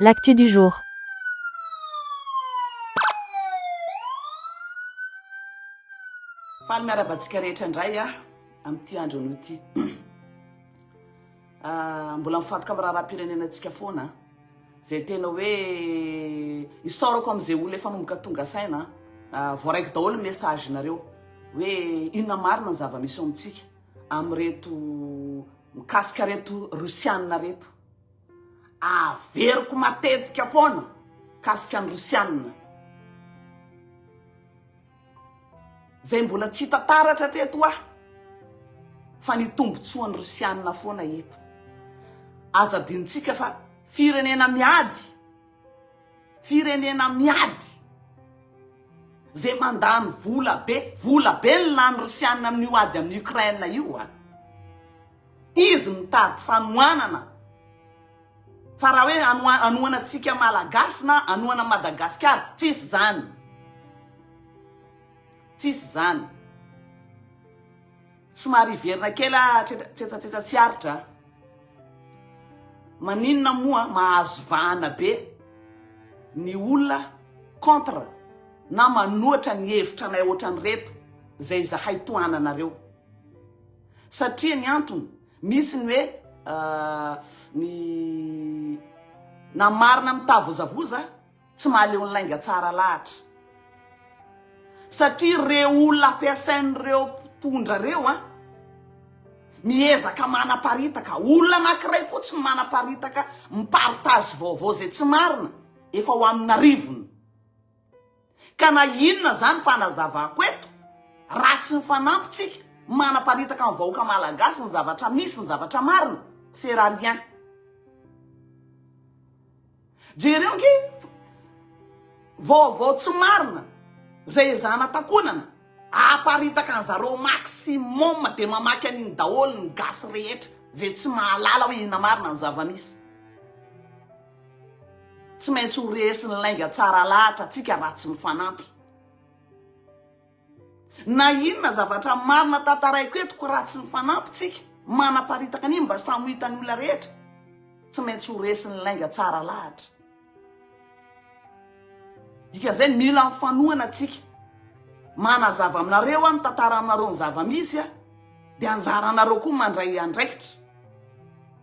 L'actu du jour. Faly miarahaba antsika rehetra indray aho amin'ity andro anio ity. Ah, mbola mifantoka amin'ny raharaham-pirenena antsika foana. Izay tena hoe isaorako amin'izay olona efa nomboka tonga saina. Ah, voaraiko daholo ny message nareo hoe inona marina ny zava-misy eo amintsika amin'ireto mikasika reto Rusiana reto. Averiko matetika foana mikasika ny Rosiana. Izay mbola tsy hita taratra hatreto hoa fa ny tombotsoan'ny Rosiana foana eto. Aza adinontsika fa firenena miady, firenena miady izay mandany vola be, vola be ny lany Rosiana amin'io ady amin'i Ukraine io a. Izy mitady fanohanana fa raha hoe hanohana antsika Malagasy na hanohana Madagasikara, tsisy zany. Tsisy zany. Somary hiverina kely ah, tsetsatsetsa tsy aritra. Maninona moa mahazo vahana be ny olona contre na manohatra ny hevitra anay ohatran'ireto izay izahay tohananareo. Satria ny antony, misy ny hoe ny na marina mitavozavoza tsy mahaleo ny lainga tsara lahatra. Satria reo olona ampiasain'ireo mpitondra reo an, miezaka manaparitaka, olona anakiray fotsiny manaparitaka, mi-partage vaovao izay tsy marina, efa ho amin'arivony. Ka na inona zany fanazavako eto, raha tsy mifanampy tsika, manaparitaka amin'ny vahoaka malagasy ny zavatra misy, ny zavatra marina, sert à rien. Jereo nge vaovao tsy marina zay ezahana takonana, aparitaka anzareo maximum de mamaky an'iny daholo ny gasy rehetra zay tsy mahalala hoe inona marina ny zava-misy. Tsy maintsy ho resin'ny lainga tsara lahatra tsika raha tsy mifanampy. Na inona zavatra marina tantaraiko eto ko raha tsy mifanampy tsika, manaparitaka an'iny mba samy ho hitan'ny olona rehetra, tsy maintsy ho resin'ny lainga tsara lahatra. Dikan'izay mila mifanohana tsika. Manazava aminareo aho, mitantara aminareo ny zava-misy aho, dia anjaranareo koa mandray andraikitra.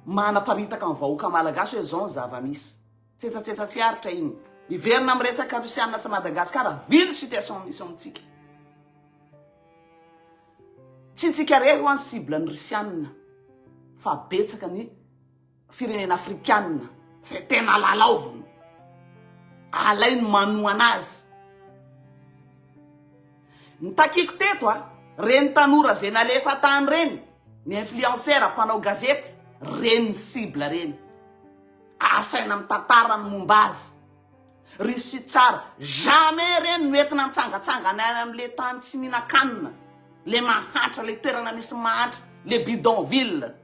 Manaparitaka ny vahoaka malagasy hoe zao ny zava-misy. Tsetsatsetsa tsy aritra iny. Miverina amin'ny resaka Rusiana sy Madagasikara, vu ny situation misy eo amintsika. Tsy tsika rery hoa ny cible ny Rusiana fa betsaka ny firenena afrikana izay tena lalaoviny. Alainy manohana azy. Ny takiko teto a, reny tanora zay nalefa tany reny, ny influenceur, mpanao gazety, reny ny cible reny. Asaina mitantara ny momba azy. Russie tsara, jamais reny no entina mitsangatsangana any amle tany tsy mihinan-kanina, le mahantra, le toerana misy mahantra, le bidonville.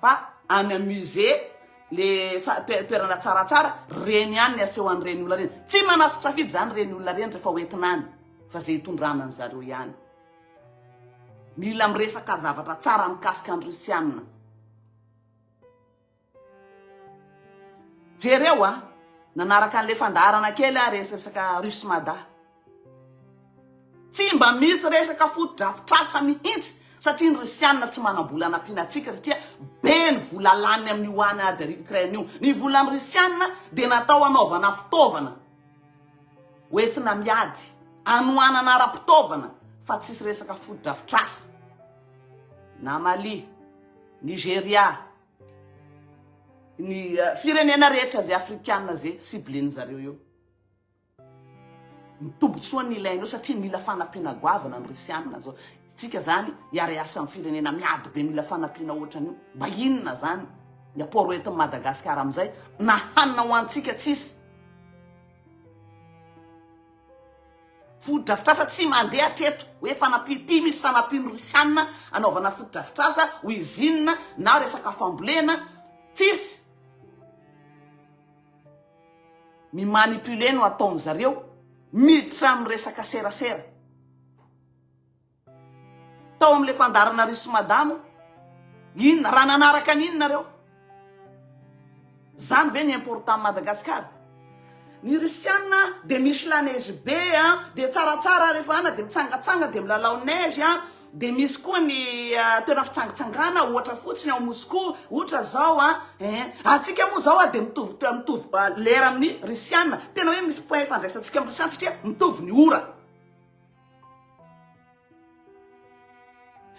Fa any am musée le toerana tsaratsara reny ihany ny aseho an'ireny olona reny. Tsy manafintsafidy zany reny olona reny rehefa hoentina any fa ze hitondrana an zareo ihany. Mila miresaka zavatra tsara mikasika ny Rusiana. Jereo a! Nanaraka an'ilay fandaharana kely aho resaka Russe Mada. Tsy mba misy resaka fotodrafitrasa mihitsy satria ny Rusiana tsy manam-bola hanampiana antsika satria be ny vola laniny amin'io any ady ary Ukraine io. Ny volan'ny Rusiana dia natao hanaovana fitaovana hoentina miady, hanohanana ara-pitaovana fa tsisy resaka fotodrafitrasa. Na Mali, Nigeria, ny firenena rehetra izay afrikana izay ciblé-ny zareo eo. Ny tombotsoa ny ilaina eo satria mila fanampiana goavana ny Rusiana zao. Tsika zany hiara-hiasa amin'ny firenena miady be mila fanampiana ohatran'io. Mba inona zany ny apport hoentin'i Madagasikara amin'izay na hanina ho antsika tsisy. Fotodrafitrasa tsy mandeha hatreto hoe fanampiana ity misy fanampian'ny Rusiana anaovana fotodrafitrasa ho usine na resaka fambolena tsisy. Mi manipuler no ataon zareo miditra amin'ny resaka serasera. Tao amin'ilay fandaharana Russe Madamo, inona, raha nanaraka an'iny nareo? Zany ve ny important Madagascar? Ny Russiana dia misy la neige be an, dia tsaratsara rehefa any dia mitsangatsanga dia milalao neige an, dia misy koa ny toerana fitsangatsangana ohatra fotsiny ao Moscou ohatra zao an, eh, antsika moa zao an dia mitovy mitovy lera amin'ny Russiana, tena hoe misy point ifandraisantsika amin'ny Russiana satria mitovy ny ora.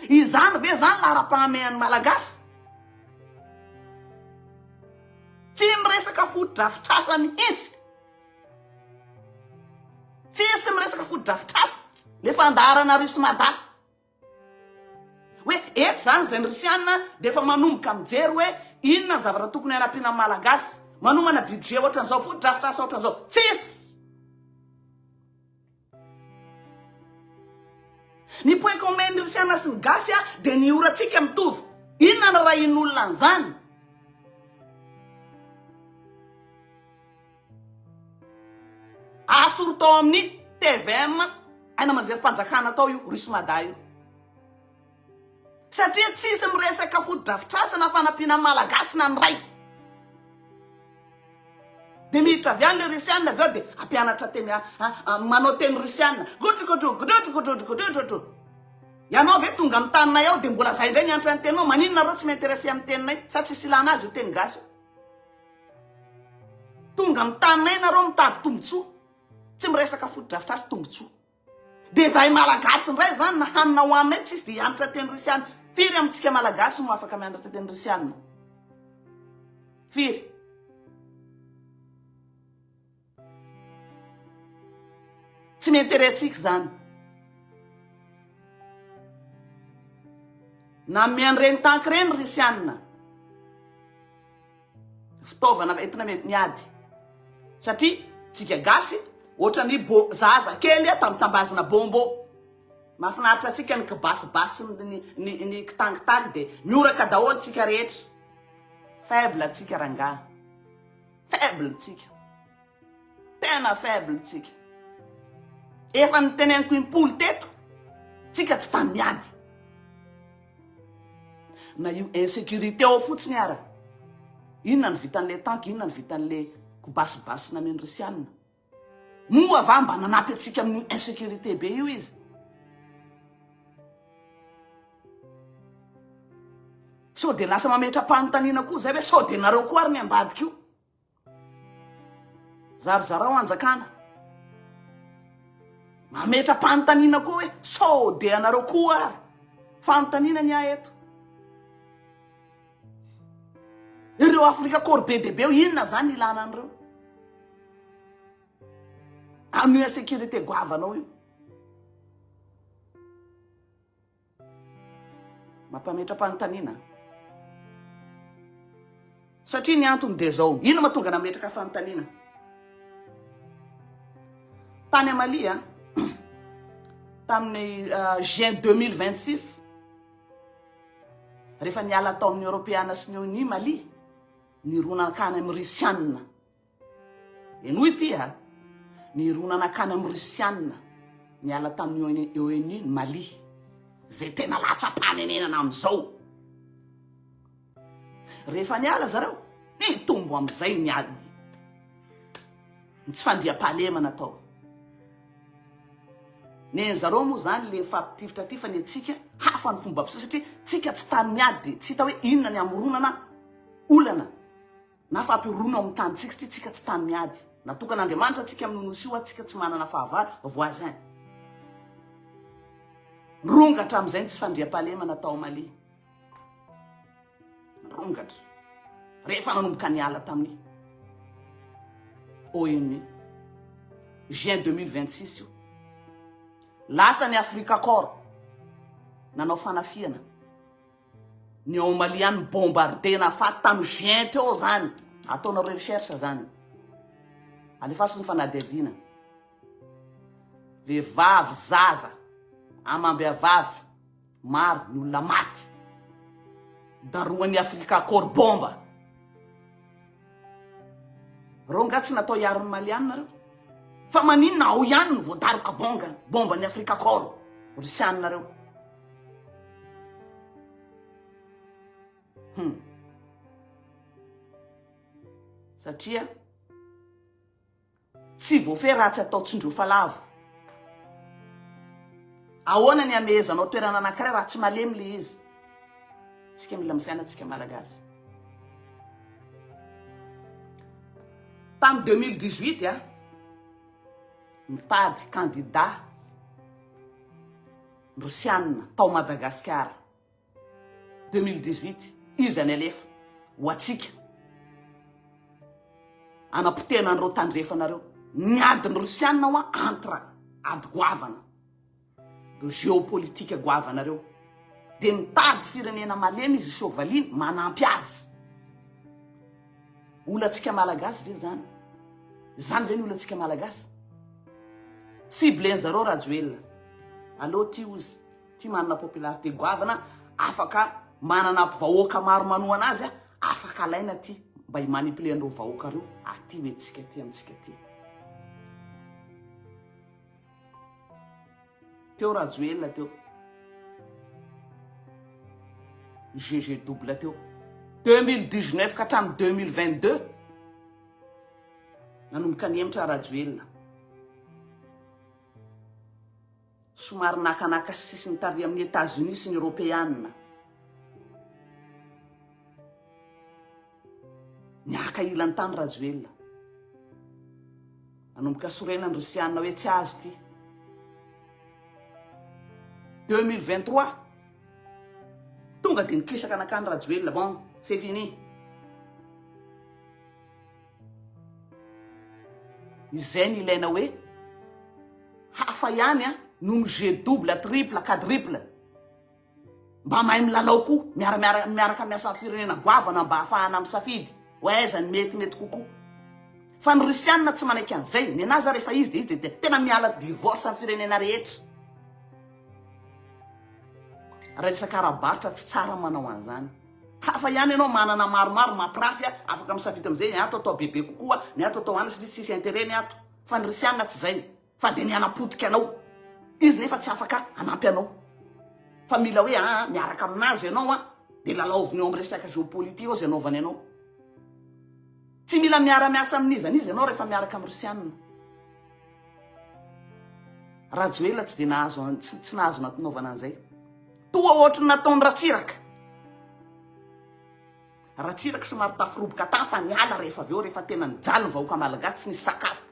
Izany ve zany laharam-pahamehan'ny Malagasy? Tsy miresaka fotodrafitrasa mihitsy. Tsisy miresaka fotodrafitrasa le fandaharana Russe Mada. Hoe eto zany izay ny Russiana dia efa manomboka mijery hoe inona ny zavatra tokony hanampiana ny Malagasy. Manomana budget ohatran'izao, fotodrafitrasa ohatran'izao. Tsisy! Ny point commun ny Rosiana sy ny Gasy dia ny orantsika mitovy. Inona no rahin'olona an'izany? Asory tao amin'ny tvm aina aman-jerim-panjakana tao io Rusy Mada io. Satria tsisy miresaka fotodrafitrasa na fanampiana ny Malagasy na ny ray. Dia miditra avy any le Russiana avy eo dia ampianatra teny manao teny Russiana. Gotrogotrou, gotrogotrou, gotrogotrou. Ianao ve tonga amin'ny taninay ao dia mbola zay indray ny antra ny teninao? Maninona nareo tsy mi-intéresser amin'ny teninay? Sa tsisy ilana azy io teny gasy io? Tonga amin'ny taninay nareo mitady tombotsoa. Tsy miresaka fotodrafitrasa tombotsoa. Dia izahay Malagasy indray izany na hanina ho haninay tsisy dia hianatra teny Rusiana. Firy amintsika Malagasy no afaka mianatra teny Rusiana? Firy? Tsy mi-intérêt antsika izany. Nanome an'ireny tanky ireny Rusiana. Fitaovana entina miady. Satria tsika gasy ohatran'ny bo zaza kely tambitambazina bonbon. Mahafinaritra antsika ny kibasibasy sy ny ny ny kitangitagy dia mioraka daholo tsika rehetra. Faible tsika rangahy. Faible tsika. Tena faible tsika. Efa niteneniko impolo teto, tsika tsy tany miady. Na io insécurité ao fotsiny ara. Inona ny vitan'le tank, inona ny vitan'le kobasibasy namen'ny Rusiana. Moa va mba nanampy antsika amin'io insécurité be io izy? Sao dia lasa mametra-panontaniana koa zay hoe sao dia nareo koa ary ny ambadika io? Zarizarao hanjakana. Mametra-panontaniana koa hoe sao dia anareo koa ary. Fanontaniana ny ahy eto. Ireo Afrika corps be dia be eo, inona zany ilana an'ireo? Amin'io insécurité goavana ao io. Mampametra-panontaniana. Satria ny antony dia izao. Inona mahatonga nametraka fanontaniana? Tany Mali, a, tamin'ny euh, juin 2026, rehefa niala tao amin'ny Eoropeana sy ny ONU Mali, nirona nankany amin'ny Rusiana. Henoy ity a! Nirona nankany amin'ny Rusiana niala tamin'ny ONU ny Mali, izay tena latsa-panenenana amin'izao. Rehefa niala zareo, nitombo amin'izay ny ady, ny tsy fandriampahalemana tao. Nen'ny zareo moa izany le mifampitifitra ty fa ny antsika hafa ny fomba fiseho satria tsika tsy tany miady, tsy hita hoe inona ny hamoronana olana. Na fampirona ao amin'ny tanintsika satria tsika tsy tany miady. Natokan'Andriamanitra antsika amin'io nosy io tsika tsy manana fahavalo, voisin. Nirongatra amin'izay ny tsy fandriampahalemana tao Mali. Nirongatra. Rehefa nanomboka niala tamin'ny ONU. Juin 2026 io. Lasa ny Africa Corps nanao fanafihana. Ny ao Mali ihany bombarder na faty tamin'ny juin teo zany. Ataonareo recherche zany. Alefaso ny fanadihadiana. Vehivavy, zaza, amam-behivavy, maro ny olona maty. Darohan'ny Africa Corps bomba. Reo nga tsy natao hiaro ny Maliana reo? Fa maninona ao ihany no voadaroka bonga, bomba ny Africa Corps, Rusiana reo. Hum. Satria tsy voafehy raha tsy atao tsindrofa lavo. Ahoana ny hamehezanao toerana anankiray raha tsy malemy le izy? Tsika mila misaina tsika Malagasy. Tamin'ny 2018 a, nitady candidat Rosianina tao Madagasikara. 2018, iza ny alefa ho atsika anapotehana an'ireo tandrefana ireo. Ny adin'ny Rosianina hoa entre ady goavana, ireo géopolitique goavana ireo. Dia mitady firenena malemy izy soavaliny manampy azy. Olantsika Malagasy ve zany? Zany ve ny olantsika Malagasy? Cible-ny zareo Rajoelina. Aleo ty ozy. Ty manana popularité goavana afaka manana vahoaka maro manohana azy afaka alaina ty mba hi manipuler an'ireo vahoaka ireo aty hoe tsika aty amintsika aty. Teo Rajoelina teo. GG double teo. 2019 ka hatramin'ny 2022 nanomboka nihemotra Rajoelina. Somary nakanaka sisiny tary amin'ny Etats-Unis sy ny Eoropeana. Niaka ilany tany Rajoelina. Nanomboka sorena ny Rosiana hoe tsy azo ty. 2023 tonga dia nikisaka nakany Rajoelina, bon, c'est fini. Izay no ilaina hoe hafa ihany a no mi-jouer double, triple, quadruple. Mba mahay milalao koa, miara miara miaraka miasa amin'ny firenena goavana mba hahafahana misafidy hoe aiza ny metimety kokoa. Fa ny Rusiana tsy manaiky an'izay, nenazy rehefa izy dia izy dia tena miala divorce amin'ny firenena rehetra. Raha resaka ara-barotra tsy tsara manao an'izany. Hafa ihany ianao manana maromaro mampirafy a, afaka misafidy amizay ny ato atao bebe kokoa, ny ato atao any satria tsisy intérêt ny ato. Fa ny Russiana tsy zay fa dia ny hanapotika anao. Izy nefa tsy afaka hanampy anao. Fa mila hoe aa miaraka aminazy ianao a, dia lalaoviny eo amin'ny resaka géopolitique eo zay anaovany anao. Tsy mila miara-miasa amin'iza n'iza ianao rehefa miaraka amin'ny Russiana. Rajoelina tsy dia nahazo tsy nahazo nanaovana an'izay. Toa ohatry ny nataon'i Ratsiraka. Ratsiraka somary tafiroboka tany fa niala rehefa avy eo rehefa tena nijaly ny vahoaka malagasy tsy nisy sakafo.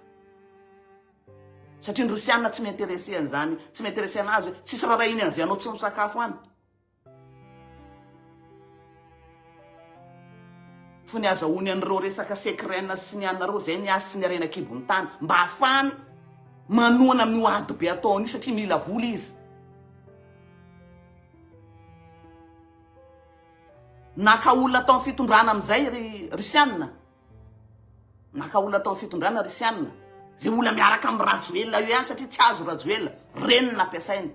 Satria ny Rosiana tsy mi-intéresser an'izany, tsy mi-intéresser anazy hoe tsisy rarahiny an'izay anao tsy misakafo any. Fony azahoany an'ireo resaka secren sy ny anareo izay ny azy sy ny harena an-kibon'ny tany mba hahafahany manohana amin'io ady be ataony io satria mila vola izy. Naka olona tao amin'ny fitondrana amin'izay ry Risianina. Naka olona tao amin'ny fitondrana Risianina. Izay olona miaraka amin'i Rajoelina io ihany satria tsy azo Rajoelina. Reny no nampiasainy.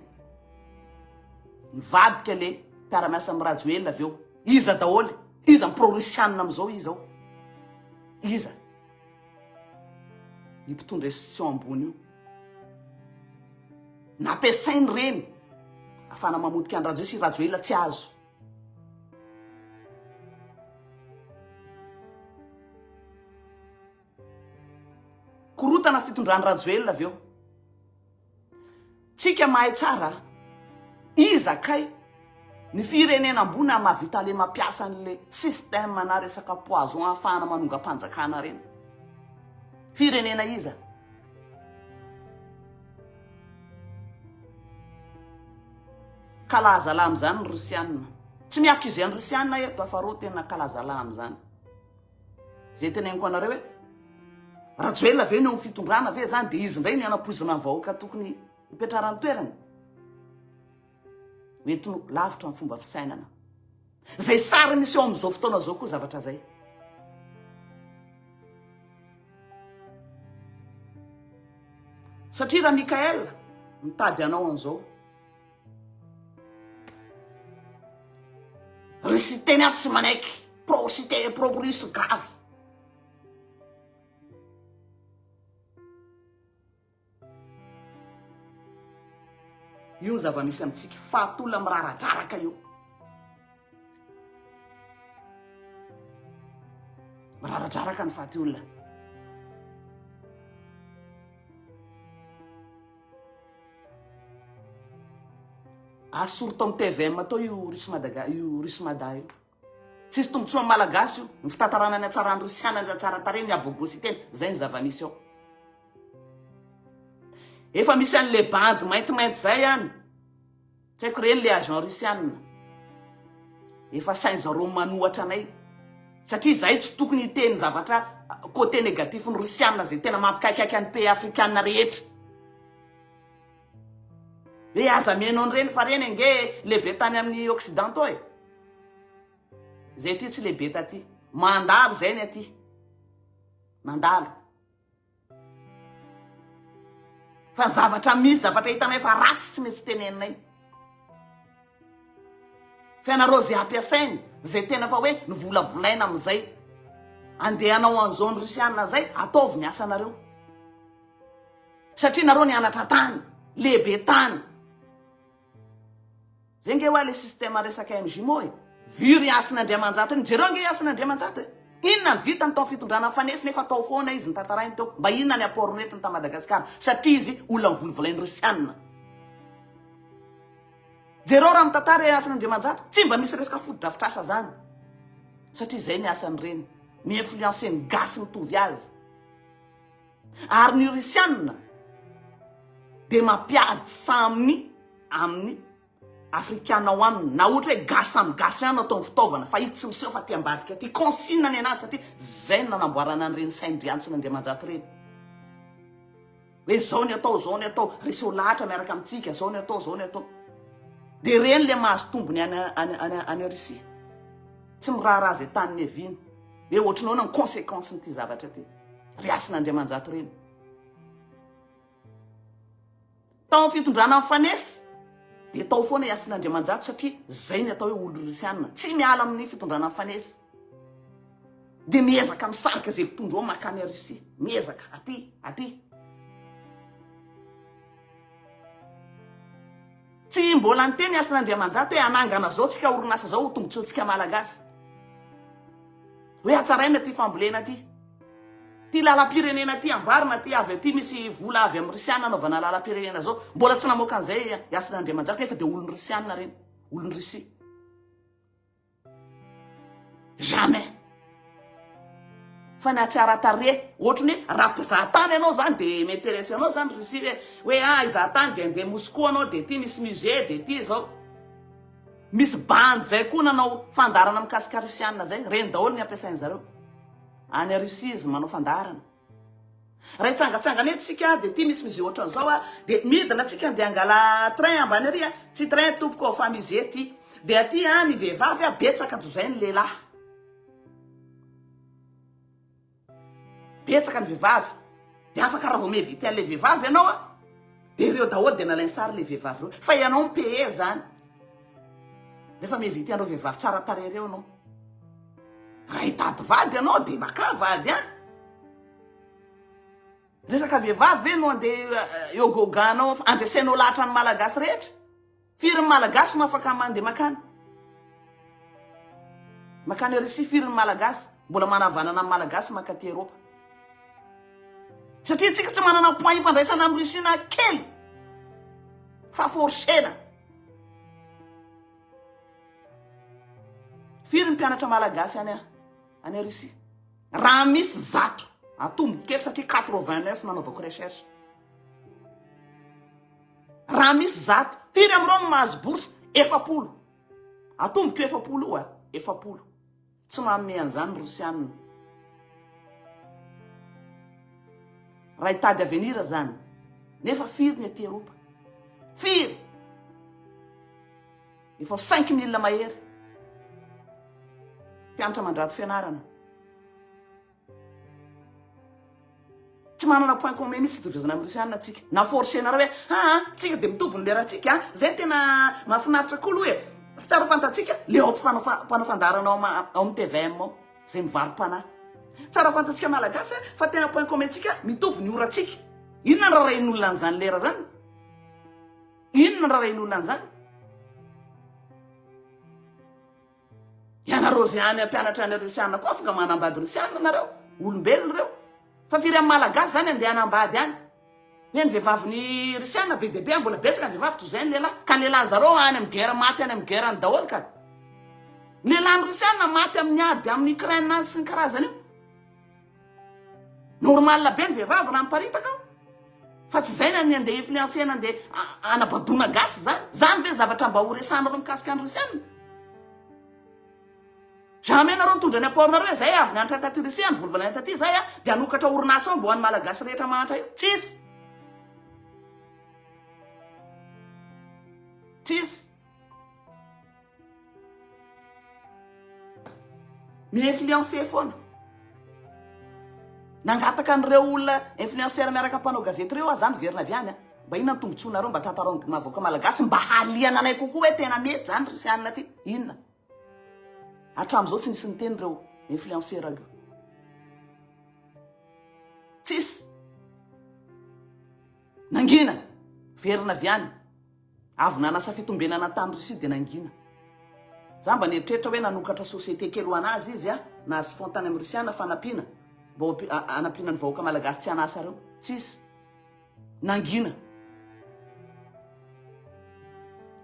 Nivadika le mpiara-miasa amin'i Rajoelina avy eo. Iza daholo? Iza ny pro-Risianina amin'izao iza ao? Iza? Ny mpitondra institution ambony io. Nampiasainy ireny afahana mamotika an'i Rajoelina sy Rajoelina tsy azo. Korotana fitondran'i Rajoelina avy eo. Tsika mahay tsara iza kay ny firenena ambony mahavita le mampiasa an'le système na resaka poison ahafahana manongam-panjakana reny. Firenena iza? Kalazalahy am'zany ny Rosiana. Tsy mi-accuser ny Rosiana eto fa reo tena kalazalahy am'zany. Zay teneniko anareo hoe Rajoelina ve no eo amin'ny fitondrana ve zany de izy indray no hanapoizina ny vahoaka tokony hipetraran'ny toerany? Hoentiny lavitra ny fomba fisainana. Zay sary miseho amin'izao fotoana izao koa zavatra zay. Satria raha Mikael mitady anao an'izao. Russie teny ato tsy manaiky. Pro cité pro russe grave. Io ny zava-misy amintsika. Fahatola miraradraraka io. Miraradraraka ny faty olona. Asory tao amin'ny tvm tao io Russe Madaga io Russe Mada io. Tsisy tombotsoa amin'ny Malagasy io. Ny fitantarana ny hatsaran'ny Rosiana ny hatsara tarehiny, ny habogositeny, zay ny zava-misy ao. Efa misy an'le bandy maintimainty zay any. Tsy haiko reny le agent russiana. Efa sain zareo manohatra anay. Satria izahay tsy tokony hiteny zavatra côté négatif ny russiana zay tena mampikaikaika ny pays afrikana rehetra. Hoe aza mihaino an'ireny fa reny ange lehibe tany amin'ny occidentaux e. Zay aty tsy lehibe taty. Mandalo zay ny aty. Mandalo. Fa zavatra misy, zavatra hitanay fa ratsy tsy maintsy teneninay. Fa ianareo izay ampiasainy, izay tena fa hoe novolavolaina amin'izay andeha hanao an'izao ny Rusiana izay, ataovy ny asanareo. Satria nareo nianatra tany, lehibe tany. Zay nge hoa le système resaka MJMO e! Vu ry Hasina Andriamanjato iny, jereo nge Hasina Andriamanjato e! Inona ny vitany tao fitondrana nifanesy nefa tao foana izy notantarainy teo, mba inona ny apport noentiny ta Madagasikara satria izy olona novolovolain'ny Russiana. Jereo raha mitantara i Hasina Andriamanjato, tsy mba misy resaka fotodrafitrasa zany satria zay ny asan'ireny, mi-influencer ny gasy mitovy azy. Ary ny Risianina dia mampiady samy amin'ny Afrikana ao aminy, na ohatra hoe gasy samy gasy ihany no ataony fitaovana, fa izy tsy miseho fa aty ambadika aty, consigne ny anazy satria zay no nanamboarana an'ireny sain-dry Andriamanjato ireny. Hoe zao ny atao, zao ny atao, reseo lahatra miaraka amintsika, zao ny atao, zao ny atao. Dia ireny le mahazo tombony any any any any Russie. Tsy miraharaha izay tany niaviany. Hoe ohatry ny ahoana ny consequence-n'ity zavatra ity. Ry Hasina Andriamanjato ireny. Tao amin'ny fitondrana mifanesy dia tao foana i Hasina Andriamanjato satria zay ny atao hoe olorisianina. Tsy miala amin'ny fitondrana mifanesy. Dia miezaka misarika izay mpitondra ao makany à Russie. Miezaka aty, aty. Tsy mbola niteny Hasina Andriamanjato hoe hanangana zao tsika orinasa zao ho tombotsoantsika Malagasy. Hoe hatsaraina ity fambolena ity. Ity lalam-pirenena ity amboarina aty avy aty misy vola avy amin'ny Risiana anaovana lalam-pirenena zao. Mbola tsy namoaka an'izay i Hasina Andriamanjato nefa dia olon'ny Risiana ireny. Olon'i Russie. Jamais. Fa ny hatsara-tarehy, ohatry ny hoe raha mpizaha tany ianao zany dia mi-interesse anao zany Russie hoe hoe ah hizaha tany dia andeha Moscou ianao dia ity misy musée dia ity izao. Misy bandy zay koa nanao fandaharana mikasika Russiana zay, reny daholo ny ampiasain zareo. Any Russie izy manao fandaharana. Raha hitsangatsangana eto isika dia ty misy musée ohatran'izao a, dia midina tsika andeha hangala train ambany ary a, tsy train tompoko fa musée ty. Dia aty a ny vehivavy a betsaka toy izay ny lehilahy. Betsaka ny vehivavy. Dia afaka raha vao mi-inviter an'ilay vehivavy ianao a, dia ireo daholo dia nalainy sary ilay vehivavy ireo. Fa ianao mi-payer zany. Rehefa mi-inviter an'ireo vehivavy tsara tarehy ireo ianao. Raha hitady vady ianao dia makà vady an. Resaka vehivavy ve no andeha eo goganao andresenao lahatra ny Malagasy rehetra? Firy ny Malagasy no afaka mandeha makany? Makany Russie firy ny Malagasy? Mbola manavanana ny Malagasy mankaty Eropa. Satria tsika tsy manana point ifandraisana amin'ny Russie na kely. Fa forcena. Firy ny mpianatra Malagasy any any Russie? Raha misy zato, atomboko kely satria 89 nanaovako recherche. Raha misy zato, firy amin'ireo no mahazo bourse? 40. Atomboko io 40 io a, 40. Tsy manome an'izany ny Rosianina. Raha hitady avenir zany, nefa firy ny aty Eropa? Firy? Efa ho 5000 mahery. Mpianatra mandrato fianarana. Tsy manana point commun mihitsy itovizana amin'ny Rusiana tsika. Na forcer-nareo hoe aa tsika dia mitovy ny lerantsika a. Zay no tena mahafinaritra koa aloha e. Tsara fantatsika le ao mpifanao mpanao fandaharana ao ao amin'ny tvm ao zay mivaro-panahy. Tsara fantatsika Malagasy fa tena point commun tsika mitovy ny orantsika. Inona ny rarahin'olona an'izany lera zany? Inona ny rarahin'olona an'izany? Ianareo. Nareo zay any ampianatra any Russiana koa afaka manambady Russiana nareo, olombelona ireo. Fa firy amin'ny Malagasy zany andeha hanambady any? Hoe ny vehivavin'ny Russiana be dia be, mbola betsaka ny vehivavy toy izay ny lehilahy. Ka ny lehilahy zareo any amin'ny guerre maty any amin'ny guerre any daholo ka. Ny lehilahin'ny Russiana maty amin'ny ady amin'ny Ukraine any sy ny karazany io. Normal be ny vehivavy raha miparitaka ao. Fa tsy izay ny andeha influencer-na andeha hanabadoana gasy zany. Zany ve zavatra mba ho resahanareo mikasika ny Russiana? Jamais nareo nitondra ny apport nareo hoe zay avy nianatra taty Russie any volovalaina taty zay a de hanokatra orinasa ao mba ho an'ny malagasy rehetra mahantra io. Tsisy. Tsisy. Mi-influencer foana. Nangataka an'ireo olona influenceur miaraka mpanao gazety ireo aho zany verina avy any a. Mba inona ny tombotsoanareo mba tantarao ny vahoaka malagasy mba hahaliana anay kokoa hoe tena mety zany Russiana ty. Inona? Hatramin'izao tsy nisy niteny ireo influenceur ireo. Tsisy. Nangina. Verina avy any. Avy nanasa fitombenana tany Russie dia nangina. Za mba nieritreritra hoe nanokatra société kely ho anazy izy a, nahazo fonds tany amin'ny Russiana fanampiana mba ho hanampiana ny vahoaka malagasy tsy hanasa reo. Tsisy. Nangina.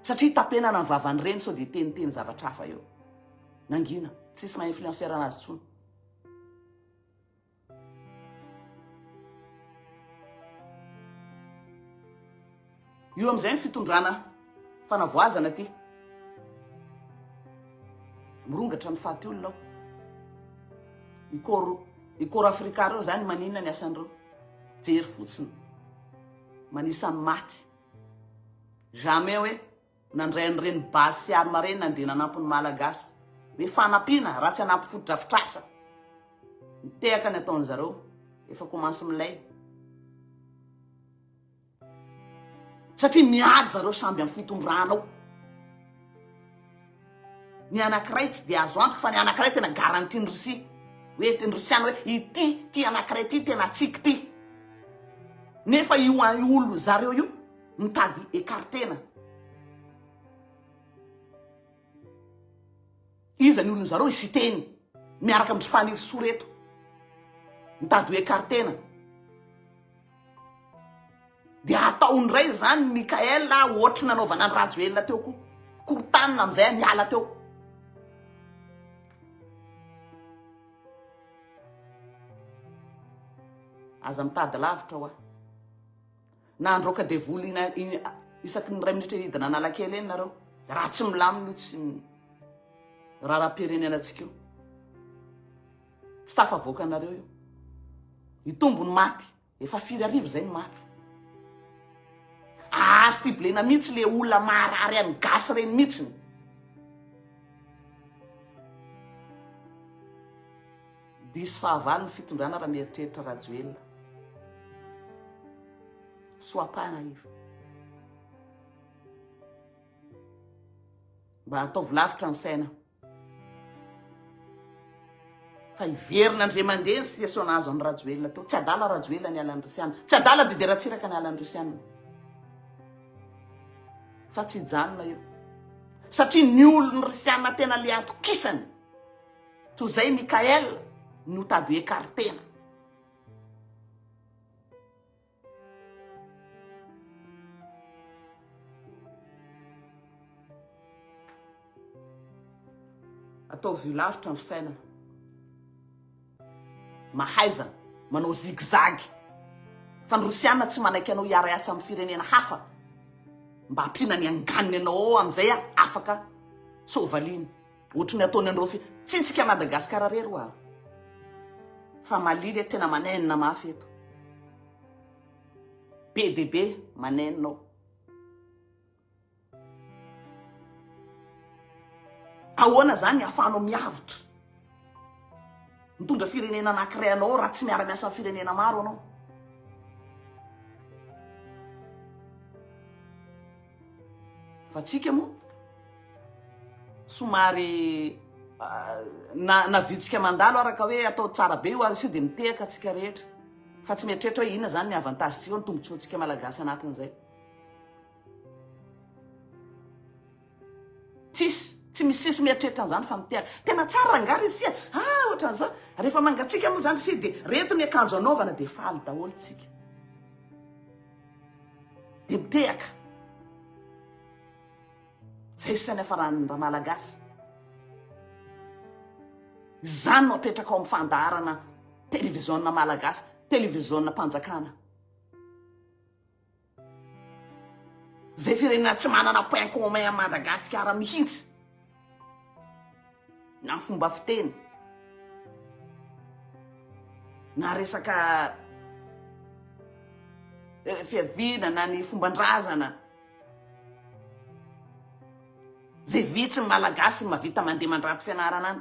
Satria tapenana ny vavan'ireny sao dia teniteny zavatra hafa eo. Nangina. Tsisy maha influenceur anazy tsony. Io amin'izay ny fitondrana fanavoazana aty. Mirongatra ny faty olona ao. Ikoro, Ikoro Afrika reo zany maninona ny asan'ireo? Jery fotsiny. Manisa ny maty. Jamais hoe nandray an'ireny base sy armes ireny nandeha nanampy ny Malagasy. Hoe fanampiana raha tsy hanampy fotodrafitrasa. Mitehaka ny ataon'zareo. Efa commence milay. Satria miady zareo samby amin'ny fitondrana ao. Ny anankiray tsy dia azo antoka fa ny anankiray tena garantie ny Rosia. Hoe ny Rosiana hoe ity, ity anankiray ity tena antsika ity. Nefa io olona zareo io mitady écartena. Iza ny olona zareo? I Siteny miaraka amin-dry Fanirisoa reto. Mitady ho écartena. Dia atao indray izany Mickaël ohatry nanaovana an'i Rajoelina teo koa. Korotanina amin'izay miala teo. Aza mitady lavitra hoa. Na handroaka devoly isaky ny iray minitra hidina Analakely eny nareo. Raha tsy milamina io tsy raharaham-pirenena antsika io. Tsy tafavoaka anareo io. Hitombo ny maty. Efa firy arivo zay ny maty. Ah, ciblena mihitsy le olona marary any gasy reny mihitsy. Diso fahavalo ny fitondrana raha mieritreritra Rajoelina. Sois pas naïf. Mba ataovy lavitra ny saina. Fa hiverina indray mandeha ny situation nahazo an'i Rajoelina teo. Tsy adala Rajoelina niala ny Rosiana. Tsy adala Didier Ratsiraka niala ny Rosiana. Fa tsy hijanona io. Satria ny olon'ny Rosiana tena le atokisany. Toy izay Mickaël no tady écartena. Ataovy lavitra ny fisainana. Mahaiza manao zigzag. Fa ny Rosiana tsy manaiky anao hiara-hiasa amin'ny firenena hafa mba hampiana ny anganiny anao ao amin'izay afaka soavaliny. Ohatry ny ataony an'ireo fi. Tsy tsika Madagascar rery hoa. Fa Mali le tena manenina mafy eto. Be dia be manenina ao. Ahoana zany ahafahanao miavotra mitondra firenena anankiray anao raha tsy miara-miasa amin'ny firenena maro anao? Fa tsika moa somary na na vitsika mandalo araka hoe atao tsara be io ary io dia mitehaka tsika rehetra fa tsy mieritreritra hoe inona zany ny avantage tsika ny tombotsoantsika malagasy anatin'izay. Tsisy. Tsy misy sisy mieritreritra an'izany fa mitehaka. Tena tsara rangahy ry sia ah ohatran'izao. Rehefa mangatsiaka moa izany ry sia dia reto ny akanjo anaovana dia faly daholo tsika. Dia mitehaka. Zay sisa ny hafaran'ny Ramalagasy. Izany no apetraka ao amin'ny fandaharana televiziona malagasy, televiziona mpanjakana. Izay firenena tsy manana point commun amin'i Madagasikara mihitsy. Na fomba fiteny, na resaka eh, fiaviana, na ny fomban-drazana. Zay vitsy ny Malagasy mavita mandeha mandrato fianarana any.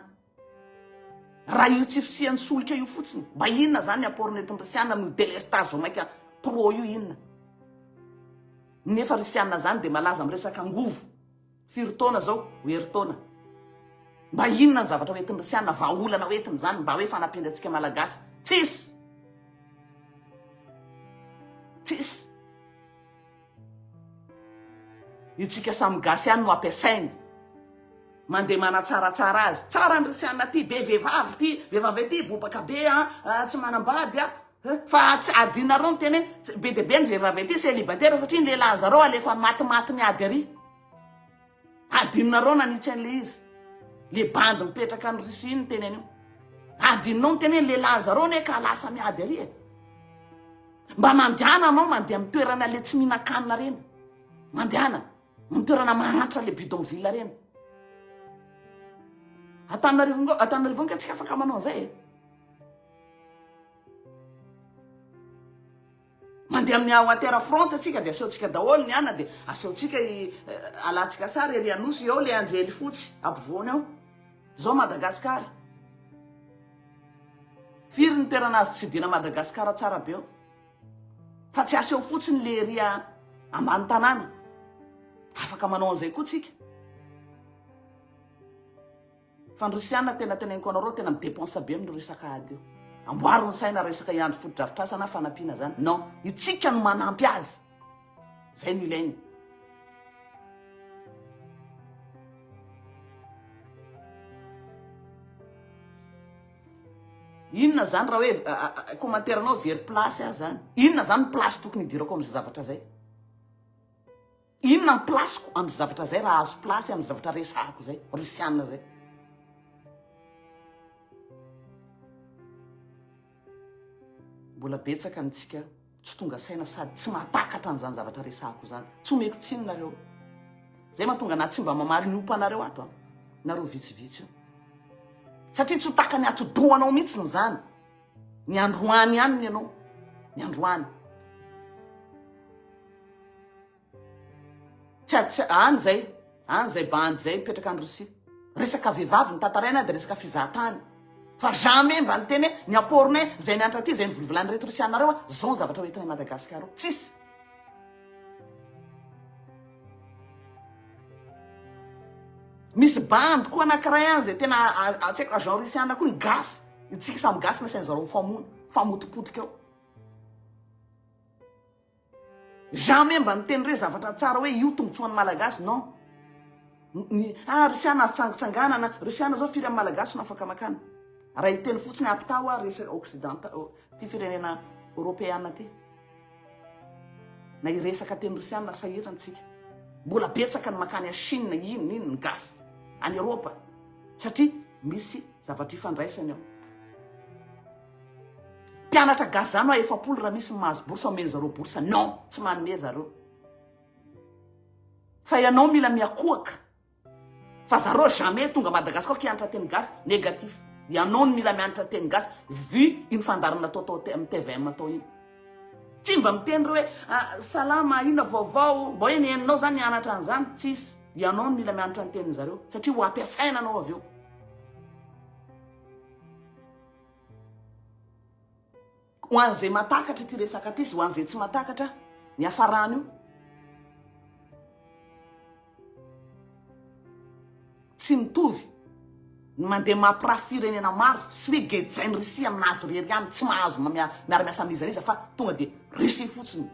Raha io tsy fisian'ny solika io fotsiny, mba inona zany ny apport nentin'ny Risiana amin'io délestage vao mainka pro io inona? Nefa Risiana zany dia malaza amin'ny resaka angovo. Firy taona zao? Ho herintaona. Mba inona ny zavatra hoentin'ny Risiana, vahaolana hoentiny zany mba hoe fanampiana antsika Malagasy? Tsisy! Tsisy! Itsika samy gasy ihany no ampiasainy. Mandeha manatsaratsara azy. Tsara ny risiana aty, be vehivavy ty, vehivavy aty bobaka be an, tsy manambady an. Fa tsy adinareo ny teny hoe be dia be ny vehivavy aty célibataire satria ny lehilahy zareo alefa matimaty miady ary. Adinonareo nanitsy an'ilay izy. Le bandy mipetraka any Russie iny niteny an'io. Adinonao niteny hoe ny lehilahy zareo anie ka lasa miady ary e. Mba mandehana anao mandeha amin'ny toerana le tsy mihinan-kanina reny. Mandehana amin'ny toerana mahantra le bidonville reny. Antananarivo Antananarivo ange tsika afaka manao an'izay e. Mandeha amin'ny water front tsika dia asehontsika daholo ny ana dia asehontsika i eh, alantsika sary ery Anosy eo le anjely fotsy ampovoany eo. Zao Madagascar. Firy ny toerana azo tsidihina Madagascar tsara be eo. Fa tsy aseho fotsiny le ery ambany tanàna. Afaka manao an'izay koa tsika. Fa ny Rosiana tena teneniko anareo tena mi depense be amin'io resaka ady io. Amboaro ny saina resaka hiandry fotodrafitrasa na fanampiana zany. Non, itsika no manampy azy. Zay no ilainy. Inona zany raha hoe commentaire nao very place aho zany. Inona zany place tokony hidirako amin'izay zavatra zay? Inona ny place-ko amin'izay zavatra izay raha azo place amin'izay zavatra resahako izay, Russiana izay. Mbola betsaka ny tsika tsy tonga saina sady tsy mahatakatra an'izany zavatra resahako izany. Tsy omeko tsiny nareo. Zay mahatonga anah tsy mba mamaly ny ompanareo ato an. Nareo vitsivitsy io. Satria tsy ho takany atidohanao mihitsy izany. Ny androany ihany ny anao. Ny androany. Tsy tsy any zay, any zay bandy zay mipetraka any Russie. Resaka vehivavy ny tantaraina dia resaka fizahatany. Fa jamais mba niteny hoe ny apport-nay zay nianatra aty zay nivolivolan'ireto Russiana reo a, zao ny zavatra hoentinay Madagascar ao. Tsisy. Misy bandy koa anakiray any zay tena tsy haiko agent Russiana koa ny gasy. Itsika samy gasy nasain'zareo mifamono, mifamotipotika eo. Jamais mba niteny re zavatra tsara hoe io tombotsoan'ny Malagasy non. Ny ah Russiana azo tsangitsanganana, Russiana zao firy amin'ny Malagasy no afaka makany. Raha hiteny fotsiny ampitaha hoa resaka occident ty firenena europeana ty. Na hiresaka teny Russiana sahirana tsika. Mbola betsaka ny makany a Chine inn inn ny gasy any Europe satria misy zavatra ifandraisany ao. Mpianatra gasy zany hoa 40 raha misy ny mahazo bourse omeny zareo bourse non tsy manome zareo fa ianao mila miakohaka fa zareo jamais tonga Madagascar kianatra teny gasy négatif ianao no mila mianatra teny gasy vu iny fandaharana atao tao amin'ny tvm tao iny tsy mba miteny reo hoe ah, salama inona vaovao mba hoe ny hainao zany mianatra an'izany tsisy ianao no mila mianatra ny tenin zareo satria ho ampiasaina anao avy eo Ho an'izay mahatakatra ity resaka ity sy ho an'izay tsy mahatakatra ny hafarana io. Tsy mitovy ny mandeha mampirafy firenena maro sy hoe gejain'i Russie aminazy irery ihany, tsy mahazo miara-miasa amin'iza n'iza fa tonga dia Russie fotsiny.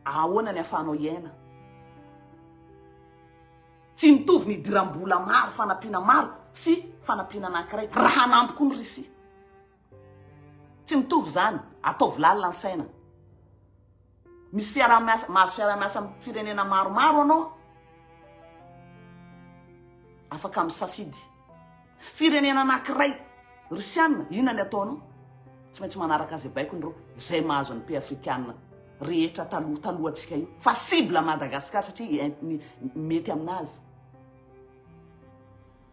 Ahoana ny ahafahanao hiaina? Tsy mitovy ny idiram-bola maro, fanampiana maro sy fanampiana anankiray raha hanampy koa ny Russie. Tsy mitovy izany, ataovy lalina ny saina. Misy fiaraha-miasa, mahazo fiaraha-miasa amin'ny firenena maromaro anao, afaka misafidy. Firenena anankiray, Rosiana, inona ny ataonao? Tsy maintsy manaraka izay baikony ireo, izay mahazo an'ny pays afrikana rehetra taloha talohantsika io. Fa cible Madagascar satria mety aminazy.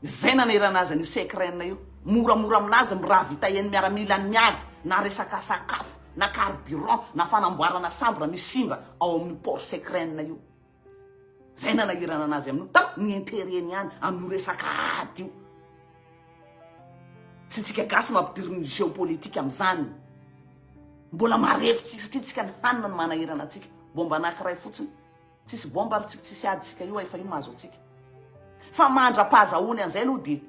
Izay nanerana azy an'io Secren io. Moramora aminazy miravitailler ny miaramilany miady na resaka sakafo na carburant na fanamboarana sambo raha misy simba ao amin'io port Secren io. Zay nanahirana anazy amin'io ta ny intérêt-ny ihany amin'io resaka ady io. Tsy tsika gasy mampidiry ny géopolitique amin'izany. Mbola marefo tsika satria tsika ny hanina no manahirana antsika. Bomba anankiray fotsiny. Tsisy bomba ary tsika tsisy ady tsika io efa io mahazo antsika. Fa mandra-pahazahoany an'izay aloha dia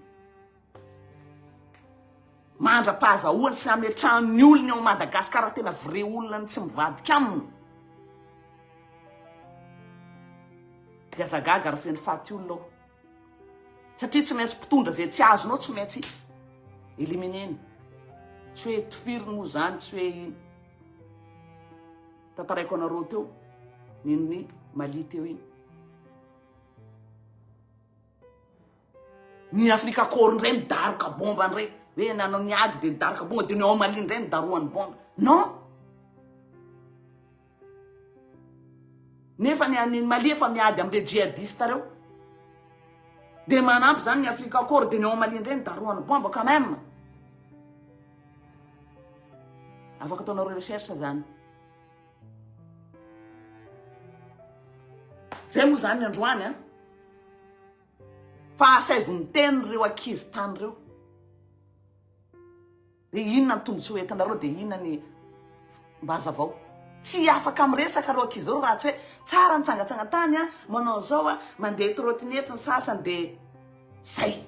mandra-pahazahoany sy hametrahan'ny olony ao Madagasikara tena vrai olona ny tsy mivadika aminy. Dia aza gaga raha feno faty olona ao. Satria tsy maintsy mpitondra izay tsy azonao tsy maintsy éliminer-ny. Tsy hoe tifiriny moa izany, tsy hoe ino. Tantaraiko anareo teo, nino Mali teo iny. Ny Afrika Corps indray midaroka bomba indray. Hoe nanao ny ady dia nidaroka bomba, dia ny ao Mali indray nidarohany bomba. Non! Nefa ny any Mali efa miady amin'ireo djihadiste ireo. Dia manampy izany ny Afrika Corps, dia ny ao Mali indray nidarohany bomba quand même. Afaka ataonareo recherche izany. Zay moa zany androany an. Fa asaivo miteny ireo ankizy tany ireo. Hoe inona ny tombontsoa entinareo dia inona ny mba hazavao. Tsy afaka miresaka ireo ankizy ireo raha tsy hoe tsara nitsangatsanga tany an, manao an'izao an, mandeha trottinette ny sasany dia zay.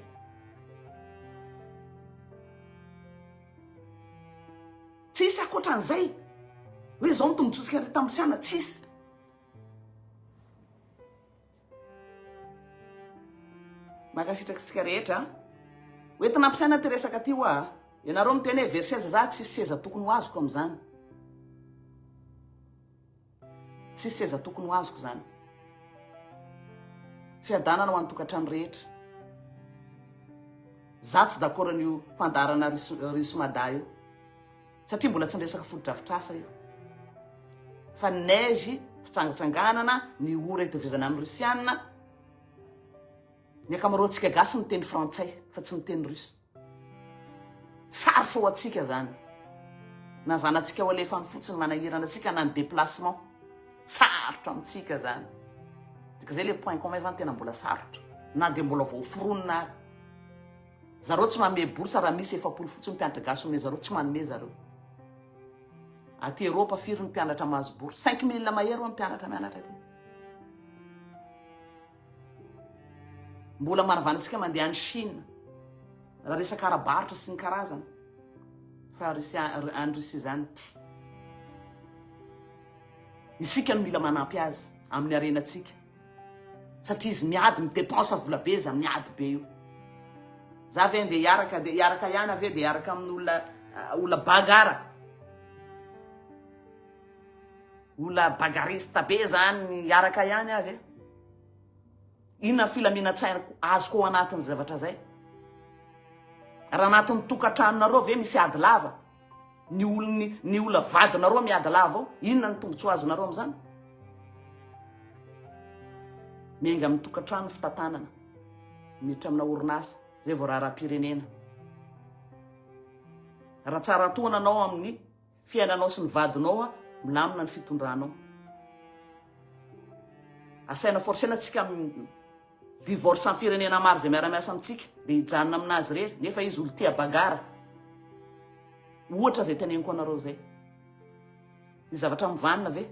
Tsisy ankoatran'izay. Hoe izao ny tombotsoantsika ry Tambosiana, tsisy. Mankasitraka antsika rehetra. Ho entina ampisaina ty resaka ty hoa. Ianareo miteny hoe very seza za, tsisy seza tokony ho azoko amin'izany. Tsisy seza tokony ho azoko izany. Fiadanana ho an'ny tokantrano rehetra. Za tsy d'accord an'io fandaharana Rice Mada io. Satria mbola tsy niresaka fotodrafitrasa io. Fa ny neige, fitsangatsanganana, ny ora itovizana amin'ny Russiana. Ny ankamaroantsika gasy miteny frantsay fa tsy miteny russe. Sarotra ho antsika zany. Na zanatsika ho alefa any fotsiny manahirana antsika na ny déplacement. Sarotra amintsika zany. Dika zay le point commun zany tena mbola sarotra. Na dia mbola vao foronina ary. Zareo tsy manome bourse raha misy 40 fotsiny mpianatra gasy omena zareo tsy manome zareo. Aty Europe firy ny mpianatra mahazo bourse? 5000 mahery ho'a ny mpianatra mianatra aty. Mbola manavana antsika mandeha any Chine. Raha resaka ara-barotra sy ny karazany. Fa Russie, any Russie zany. Isika no mila manampy azy amin'ny harenantsika. Satria izy miady, mi-dépense vola be izy amin'ny ady be io. Za ve andeha hiaraka, dia hiaraka ihany ave dia hiaraka amin'olona olona bagara. Olona bagariste be zany hiaraka ihany aho ve? Inona ny filaminan-tsainako azoko ao anatin'ny zavatra zay? Raha anatin'ny tokantranonareo ve misy ady lava? Ny olony ny olona vadinareo miady lava ao, inona ny tombontsoa azonareo amin'izany? Miainga amin'ny tokantrano ny fitantanana, miditra amina orinasa, zay vao raharaham-pirenena. Raha tsara tohana anao amin'ny Fiainanao sy ny vadinao a milamina ny fitondranao. Asaina forcena tsika divorce am firenena maro zay miara miasa amitsika de hijanona aminazy rery nefa izy olo tia bagara. Ohatra zay teneniko anareo zay. Ny zavatra mivanina ve?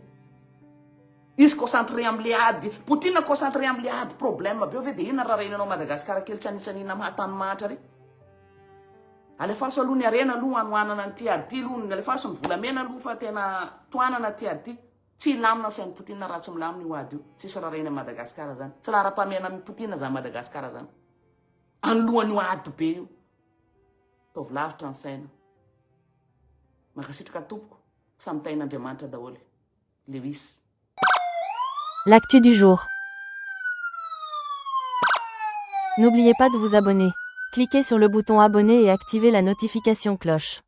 Izy concentré amle ady, Poutine concentré amle ady problème be eo ve de inona raha renanao Madagascar kely tsy anisan'inona maha tany mahantra re? Alefaso aloha ny harena aloha hanohanana an'ity ady ity aloha, alefaso ny volamena aloha fa tena tohanana ity ady ity. Tsy hilamina ny sain'i Poutine raha tsy milamina io ady io. Tsisy rarahina Madagascar zany. Tsy laharam-pahamehana amin'i Poutine zany Madagascar zany. Anoloan'io ady be io. Ataovy lavitra ny saina. Mankasitraka tompoko. Samy tahin'Andriamanitra daholo. Lewis. L'actu du jour. N'oubliez pas de vous abonner. Cliquez sur le bouton abonner et activez la notification cloche.